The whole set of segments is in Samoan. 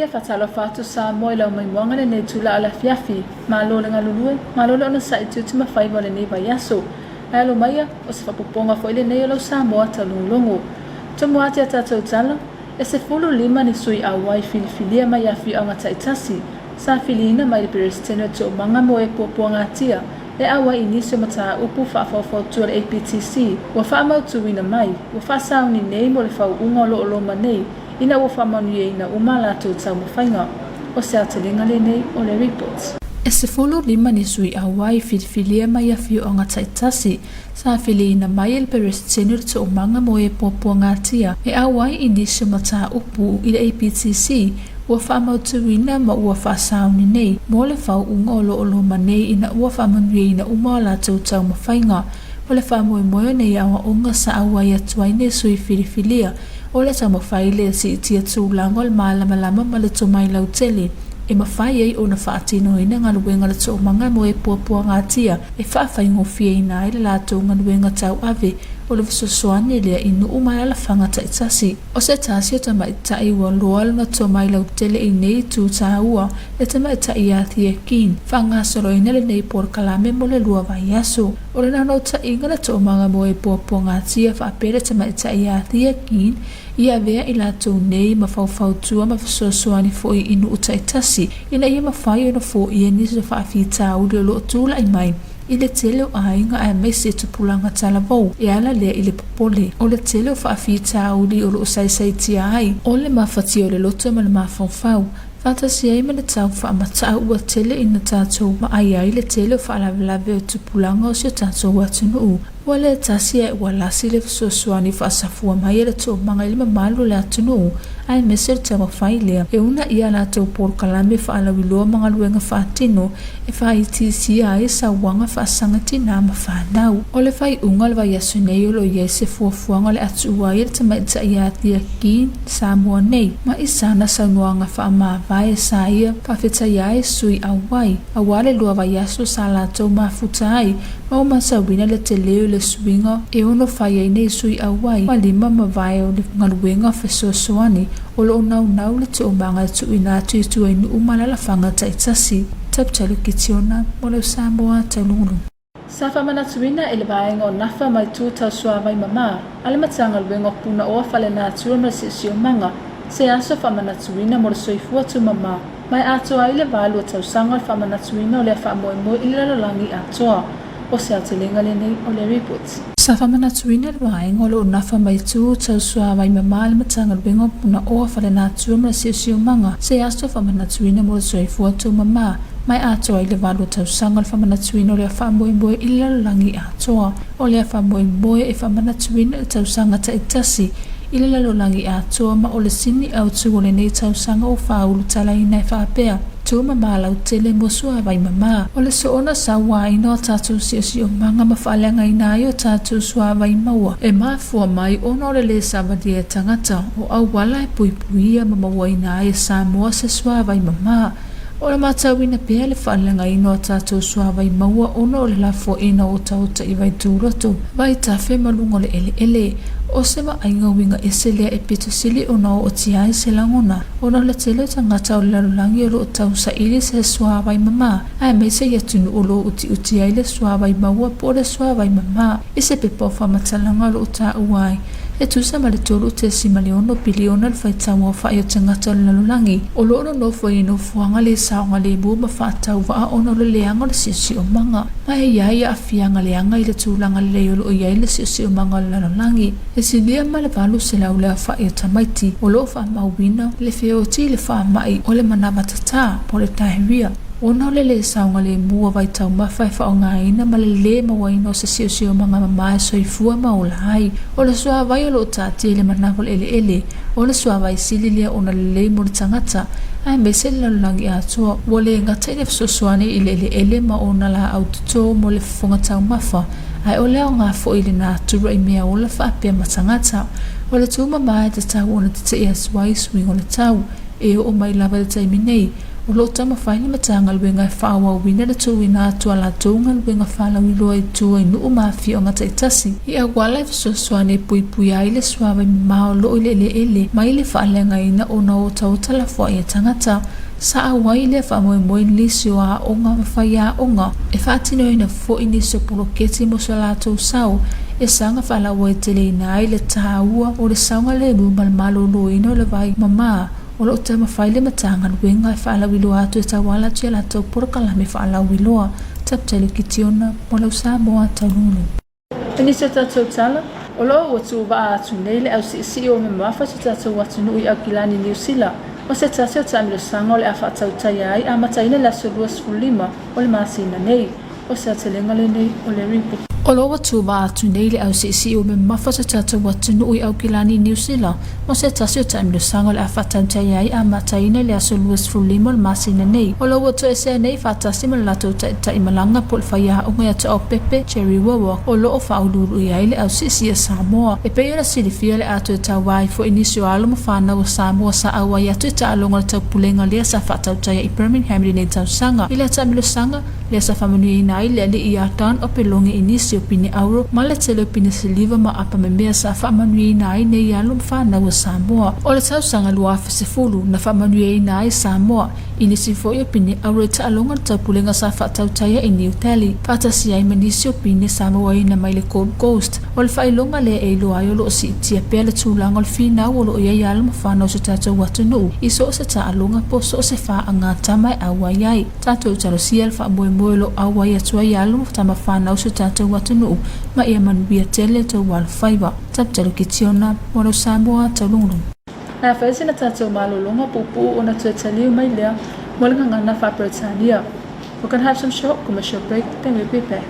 fiafia e faatalofa atu Samoa i lau maimoaga lenei itula o le afiafi. Malo le galulue, malo le onosai tiute ma faiva o lenei vaiaso. Ae alo maia, o se faapopoga foi lenei o lau Samoa taulogologo. Tomo ati a tatou tala, e 15 ni sui auai filifilia mai afioaga taitasi, sa filiina mai le Peresetene o Toomaga mo e puapuagatia e auai i nisi o mataupu faafaufautua le APTC ua faamautuina mai, ua faasauni nei mo le fauuga o lo o loma nei ina ua faamanuiaina uma a latou taumafaiga. O se aotelega lenei o le Report. E 15 ni sui auai filifilia mai afioaga taitasi sa filiina mai e le Peresetene o le Toomaga mo e puapuagatia e auai i nisi o mataupu i le APTC ua faamautuina ma ua faasauni nei mo le fauuga o lo o loma nei ina ua faamanuiaina uma a latou taumafaiga. O le faamoemoe o nei aoaoga sa auai atu ai nei sui filifilia o le taumafai lea siitia tulaga o le malamalama ma le tomai lautele e mafai ai ona faatinoina galuega le toomaga mo e puapuagatia e faafaigofieina ai le latou galuega tauave o le fesoasoani lea i nuu ma alaalafaga taitasi. O se tasi o tamaitai ua loa lona tomai lautele i nei itu taua, le tamaitai ia Thea Keane, faagasoloina lenei polokalame mo le lua vaiaso. O le naunautaiga le toomaga mo e puapuagatia faapea le tamaitai ia Thea Keane i avea i latou nei ma faufautua ma fesoasoani foi i nuu taitasi ina ia mafai ona foia nisi o faafitauli o lo o tulai mai i le tele o aiga aemaise i tupulaga talavou e ala lea i le popole o le tele o faafitauli o lo o saisaitia ai o le mafatia o le loto ma le mafaufau faatasi ai ma le tau faamatau ua tele ina tatou vaai ai le tele o faalavelave o tupulaga o si o tatou atunuu. Ua le tasi ae ua lasi le fesoasoani faasafua mai e le toomaga i le mamalu o le atunuu aemaise le taumafai lea e uunaia a latou polokalame faalauiloa ma galuega faatino e faaitiitia ai sauaga faasaga tinā ma fanau. O le faaiuga o le vaiaso nei o lo o i ai se fuafuaga o le atuua ai e le tamaitai ia Tiaki Samoa nei ma i sana saunoaga faamavae sa ia faafetaia ai sui auai aua le lua vaiaso sa latou mafuta ai ma ua matauina le tele o le suiga e ono fai ai nei sui auai ma lima mavae o le galuega fesoasoani o lo o naunau le toomaga e tuuina atu i tua i nuu ma alaalafaga taitasi. Taputalu Kitiona mo lau Samoa Taulugulugu. Sa faamanatuina e le vaega o Nafa mai Tu Tau Suavai Mama a le Matagaluega o Punaoa Faalenatura ma le Siosiomaga se aso faamanatuina mo le soifua tumama ma e atoa ai le 8 tausaga o le faamanatuina o lea faamoemoe i le lalolagi atoa. O se aotelega lenei o le Report. Sa faamanatuina le vaega o lo o nafa mai tu tau suavai mama le Matagaluega o Punaoa Faalenatura ma le Siosiomaga se aso faamanatuina mo le soifua tumama ma e atoa ai le 8 tausaga o le faamanatuina o lea faamoemoe i le lalolagi atoa. O lea faamoemoe e faamanatuina le tausaga taitasi i le lalolagi atoa ma o le sini autu o lenei tausaga ua faaulutalaina e faapea, Tu mama lautele mo suavai mama. O le soona sauaina o tatou siosiomaga ma faaleagaina ai o tatou suavai maua e mafua mai ona o le le savalia e tagata o auala e puipuia ma mauaina ai e Samoa se suavai mama. O le matauina pea le faaleagaina o tatou suavai maua ona o le lafoaiina o otaota i vaituloto, vaitafe ma luga o le eleele. O se vaaiga uiga ese lea e pito sili ona ootia ai se lagona ona o le tele o tagata o le lalolagi o lo o tausaili se suavai mama, aemaise i atunuu o lo o utiuti ai le suavai maua po o le suavai mama. I se pepa o faamatalaga o lo o taua ai, e tusa ma le 3.6 piliona le faitau aofai o tagata o le lalolagi o lo o nonofo ai i nofoaga le saogalemu ma faatauvaa ona o le leaga o le siosiomaga. Ma e i ai aafiaga leaga i le tulaga lelei o lo o i ai le siosiomaga o le lalolagi. E silia ma le 800 le aofai o tamaiti o lo o faamauina le feoti i le faamai o le manava tatā po o le diarrhea ona o le lē saogalemu o vaitaumafa e faaaogaina ma le lē mauaina o se siosiomaga mama e soifua ma ola ai. O le suavai o lo o taatia i le manava o le eleele, o le suavai sili lea ona lelei mo le tagata aemaise le lalolagi atoa. Ua le gata i le fesoasoani i le eleele ma ona laau toto mo le fofoga taumafa, ae o le aoga foi i le natura i mea ola faapea ma tagata. O le tumama e tatau ona tetee atu ai suiga o le tau. E oo mai lava i le taimi nei, O lo o taumafai le Matagaluega e faaauauina le tuuina atu a latou galuega faalauiloa i tua i nuu ma afioaga taitasi i auala e fesoasoani e puipuia ai le suavai mamao o lo o i le eleele mai le faaleagaina ona o otaota lafoai a tagata. Sa auai i lea faamoemoe nisi o aoga ma faiaoga e faatinoina foi nisi o poloketi mo so latou sao e saga faalauaiteleina ai le taua o le saogalemu ma le maloloina o le vai mama. O lo o taumafai le Matagaluega e faalauiloa atu e tauala atu i a latou polokalame faalauiloa. Taputailo Kitiona, mo lau Samoa Taululu. I nisi o tatou tala, o lo o ua tuuvaa atu nei le ausiisii o mamafa i so tatou atunuu i Aukilani, Niu Sila, ma se tasi o taamilosaga o le a faatautaia ai amataina i le aso 25 o le masina nei. O se aotelega lenei o le Ripoti. O lo o ua tuuvaa atu nei le ausiisii o mamafa o so tatou atunuu i Aukilani, Niu Sila, ma se tasi o taamilosaga o le a faatautaia ai amataina i le aso 25 o le masina nei. O lo o ua toesea nei faatasi ma le latou taitai malaga po o le faiaoga ia Toaopepe Jerry Wowok o lo o faauluulu i ai le ausiisii a Samoa. E pei ona silafia le a toe tauva ai foi nisi o alo ma fanau a Samoa sa auai atu i taaloga o le taupulega lea sa faatautaia i Birmingham i lenei tausaga. I lea taamilosaga, lea sa faamanuiaina ai le alii ia Don Opeloge i nisi o pine auro ma le tele o pine siliva ma apa memea sa faamanuiaina ai nei alo ma fanau a Samoa. O le tausaga 2010 na faamanuiaina ai Samoa i nisi foi o pine auro i taaloga le taupulega sa faatautaia i New Delhi faatasi ai ma nisi o pine sa mauaina mai le Gold Coast. O le faailoga lea e iloa ai o lo o siitia pea le tulaga o le finau o lo o i ai alo ma fanau o si o tatou atunuu i so o se taaloga po o so o se faagatama e auai ai. Tatou talosia le faamoemoe o lo o auai atu ai alo ma tama fanau si o tatou atunuu ma ia manuia tele tou alofaiva. Taputalu Kitiona, mo lou Samoa taulugulugu. Ae afai sina tatou malologa puupuu ona toe taliu mai lea mo le gagana faa-Peretania. We're gonna have some short commercial break, then we'll be back.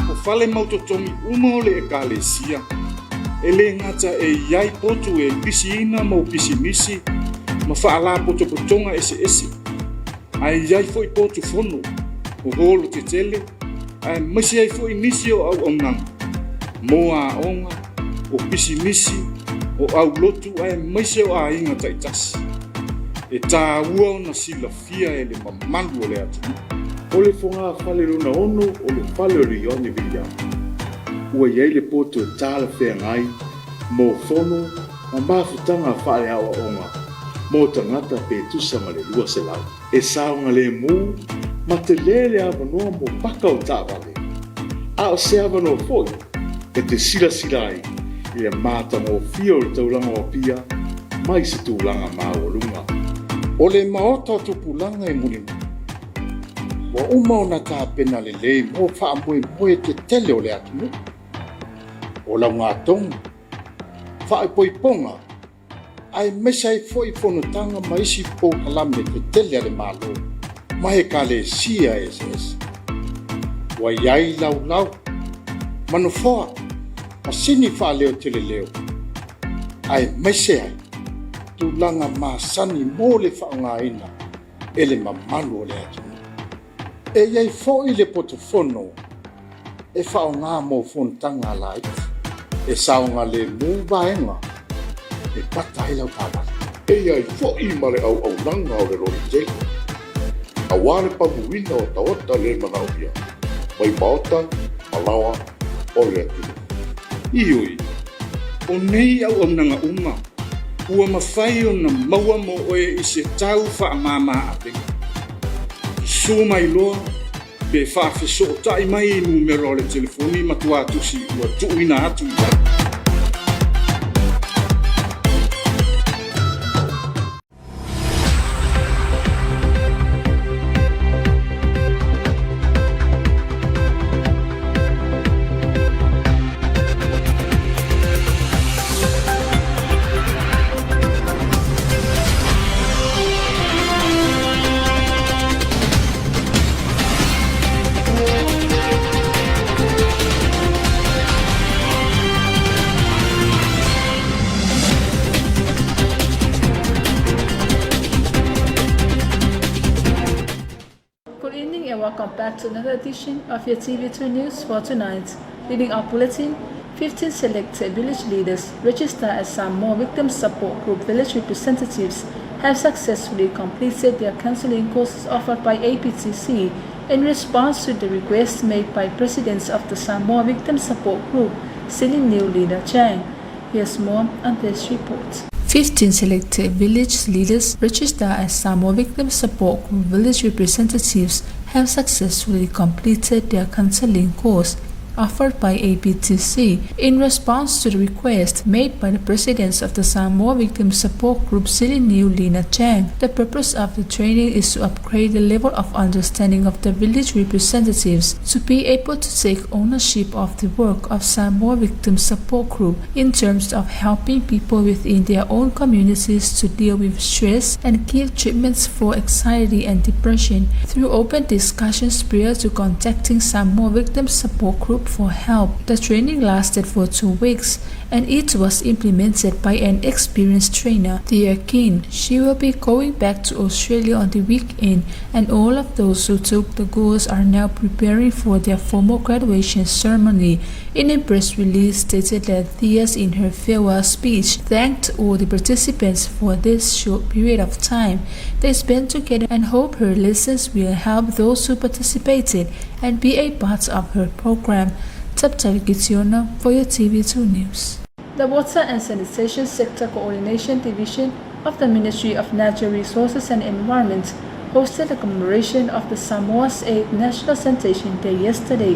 O fale mautotogi uma o le Ekalesia, e le gata e i ai potu e pisiina mau pisimisi ma faalapotopotoga eseese, ae i ai foi potu fono, o holo tetele, aemaise ai foi nisi o auaunaga mo aoga, o pisimisi, o aulotu aemaise o aiga taitasi. E tāua ona silafia e le mamalu o le atunuu. O le fogafale lona ono o le fale o le Ioane Viliama, ua i ai le poto e talafeagai mo fono ma mafutaga faaleaoaoga mo tagata pe tusa ma le 200. E saogalemu ma tele le avanoa mo paka o taavale, a o se avanoa foi e te silasila ai i le matagofie o le taulaga o Apia mai se tulaga maualuga. O le Maota o Tupulaga i Mulimulimu, ua uma ona tapena lelei mo faamoemoe tetele o le atunuu, o laugatogi, faaipoipoga, aemaise ai foi fonotaga ma isi polokalame tetele a le Malo ma Ekalesia eseese. Ua i ai laulau ma nofoa masini faaleoteleleo, aemaise ai tulaga masani mo le faaaogaina e le mamalu o le atunuu. E i ai foi le potofono e faaaoga mo fonotaga laiti e saogalemu vaega e pata ai lau taavale. E i ai foi ma le auaunaga o le loli tele, aua le pamuina o taota le manaomia mai maota ma laoa o le atunuu. Ioe, o nei auaunaga uma ua mafai ona maua mo oe i se tau faamama avega. Susu mai loa pe faafesootai mai i numera o le telefoni matuatusi ua tuuina atu i lalo. evening and welcome back to another edition of your TV2 News for tonight. Leading our bulletin, 15 selected village leaders registered as Samoa Victim Support Group village representatives have successfully completed their counseling courses offered by APTC in response to the request made by presidents of the Samoa Victim Support Group, Siliniu Lina Chang. Here's more on this report. 15 selected village leaders registered as Samoa Victim Support Group village representatives have successfully completed their counseling course offered by APTC in response to the request made by the presidents of the Samoa Victim Support Group, Siliniu Lina Chang. The purpose of the training is to upgrade the level of understanding of the village representatives to be able to take ownership of the work of Samoa Victim Support Group in terms of helping people within their own communities to deal with stress and give treatments for anxiety and depression through open discussions prior to contacting Samoa Victim Support Group for help. The training lasted for 2 weeks and it was implemented by an experienced trainer, Thea King. She will be going back to Australia on the weekend, and all of those who took the course are now preparing for their formal graduation ceremony. In a press release stated that Thea, in her farewell speech, thanked all the participants for this short period of time they spent together and hope her lessons will help those who participated and be a part of her program. Taptai Kitiona for your TV2 News. The Water and Sanitation Sector Coordination Division of the Ministry of Natural Resources and Environment hosted a commemoration of the Samoa's 8th National Sanitation Day yesterday.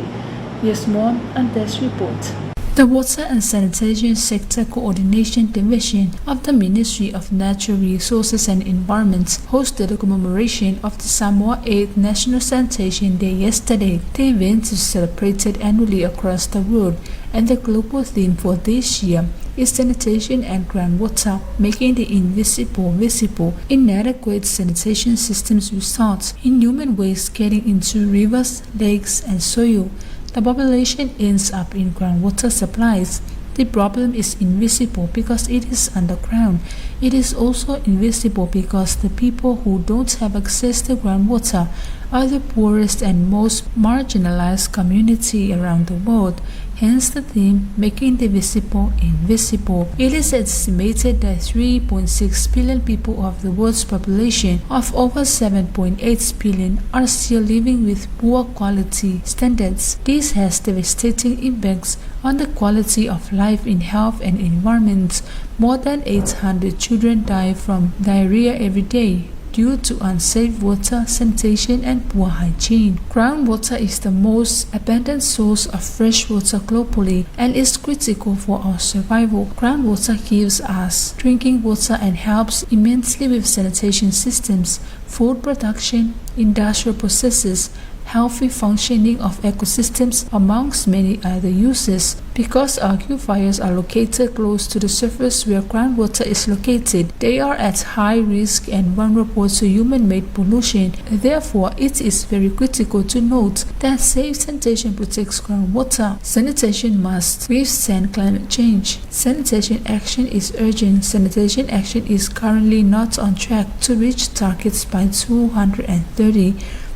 Here's more on this report. The Water and Sanitation Sector Coordination Division of the Ministry of Natural Resources and Environment hosted a commemoration of the Samoa 8th National Sanitation Day yesterday. The event is celebrated annually across the world, and the global theme for this year is sanitation and groundwater, making the invisible visible. Inadequate sanitation systems result in human waste getting into rivers, lakes, and soil. The population ends up in groundwater supplies. The problem is invisible because it is underground. It is also invisible because the people who don't have access to groundwater are the poorest and most marginalized community around the world. Hence the theme, making the visible invisible. It is estimated that 3.6 billion people of the world's population of over 7.8 billion are still living with poor quality standards. This has devastating impacts on the quality of life in health and environment. More than 800 children die from diarrhea every day due to unsafe water, sanitation, and poor hygiene. Groundwater is the most abundant source of fresh water globally and is critical for our survival. Groundwater gives us drinking water and helps immensely with sanitation systems, food production, industrial processes, healthy functioning of ecosystems, amongst many other uses. Because aquifers are located close to the surface where groundwater is located, they are at high risk and vulnerable to human-made pollution. Therefore, it is very critical to note that safe sanitation protects groundwater. Sanitation must withstand climate change. Sanitation action is urgent. Sanitation action is currently not on track to reach targets by 230.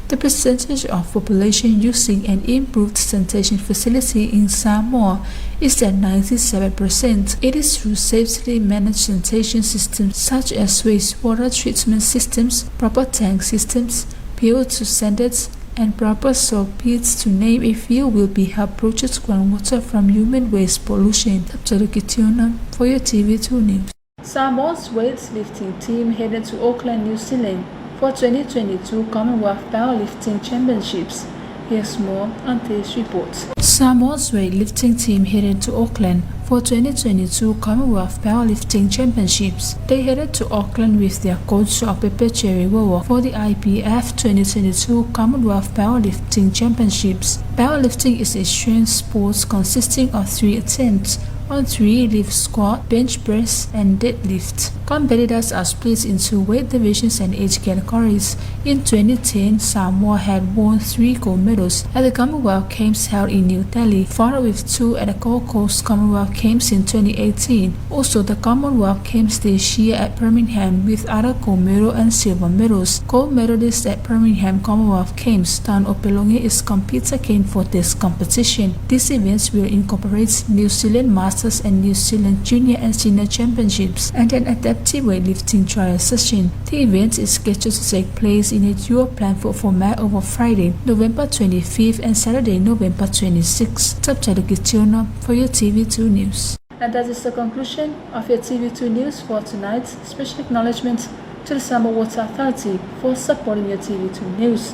The percentage of population using an improved sanitation facility in Samoa is at 97%. It is through safely managed sanitation systems such as wastewater treatment systems, proper tank systems, PO2 standards, and proper soak pits, to name a few, will be help protect groundwater from human waste pollution. Kitiona for your TV2 News. Samoa's weightlifting team headed to Auckland, New Zealand for 2022 Commonwealth Powerlifting Championships. Here's more on this report. Samoa's weightlifting team headed to Auckland for 2022 Commonwealth Powerlifting Championships. They headed to Auckland with their coach Leaupepe Jerry Wowo for the IPF 2022 Commonwealth Powerlifting Championships. Powerlifting is a strength sport consisting of 3 attempts On 3 lift squat, bench press, and deadlift. Competitors are split into weight divisions and age categories. In 2010, Samoa had won 3 gold medals at the Commonwealth Games held in New Delhi, followed with 2 at the Gold Coast Commonwealth Games in 2018. Also, the Commonwealth Games this year at Birmingham with other gold medal and silver medals. Gold medalist at Birmingham Commonwealth Games, Dan Opeloge, is competes again for this competition. These events will incorporate New Zealand Masters and New Zealand Junior and Senior Championships and an adaptive weightlifting trial session. The event is scheduled to take place in a dual platform format over Friday, November 25th and Saturday, November 26th. Top for your TV2 News. And that is the conclusion of your TV2 News for tonight. Special acknowledgement to the Samoa Water Authority for supporting your TV2 News.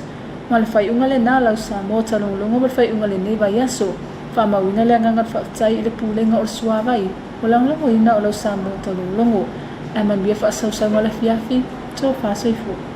Ma le faaiuga lenā lau Samoa taulogologo ma le faaiuga lenei vaiaso. Faamauina le agaga o le faafetai i le Pulega o le Suavai ua lagolagoina o lau Samoa taulogologo. Ae manuia faasausauga o le afiafi. Tofa soifua.